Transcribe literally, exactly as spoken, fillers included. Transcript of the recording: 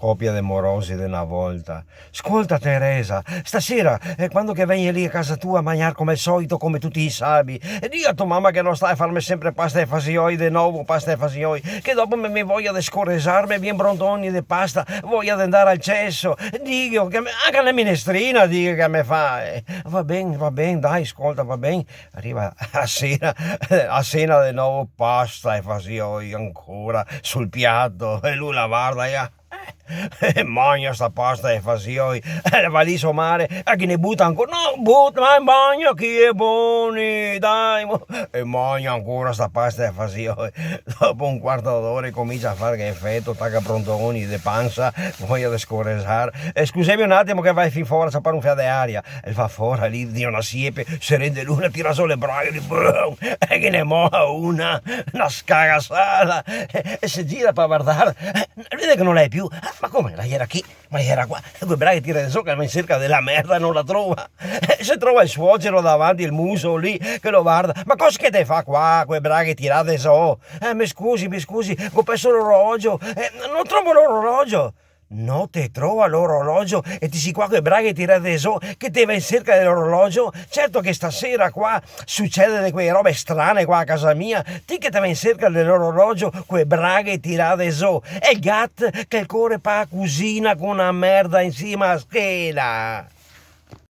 copia de morosi de na volta. Scolta, Teresa, stasera, eh, quando che vegni lì a casa tua a magnar come al solito, come tuti i sabi, e dighe a to mama che no sta a farme sempre pasta e fasioi de novo, pasta e fasioi, che dopo me, me voia de scoresarme, vien brondoni de pasta, voia de ndar al ceso. Dighe che me, anca na minestrina, dighe che me fa. Eh. Va ben, va ben, dai, scolta, va ben. Riva a sena, a sena de novo, pasta e fasioi ancora sul piato, e lu la varda, e, e magna sta pasta e fasioi, e va lì so mare, e ghe ne buta ancora, no, buta, ma magna che i è boni, dai, mo-, e magna ancora sta pasta e fasioi. Dopo un quarto d'ora comincia a far efeto, taca brondoni de pansa, voia de scoresar. E scuseme un atimo che vae fin fora a ciapar un fià de aria. El va fora lì, drio na siepe, se rende lu, el tira zo le braghe, lì, brum, e ghe ne mola una, na scagasada, e, e se gira par vardar, e vede che no la xe più. "Ah, ma come, la iera chi? Ma la iera qua?" E co e braghe tirade zo, che va in serca de la merda, no la trova. E se trova el suocero davanti, el muso lì, che lo varda. "Ma cosa che te fa qua, co e braghe tirade zo?" "Eh, me scusi, me scusi, go perso l'orologio." "Eh, no trovo l'orologio." "No te trova l'orologio e ti si qua co e braghe tirade zo, che te va in serca de l'orologio? Certo che stasera qua sucede de quee robe strane qua a casa mia, ti che te va in serca de l'orologio co e braghe tirade zo, e el gat che el core pa a cusina co na merda in sima a schela."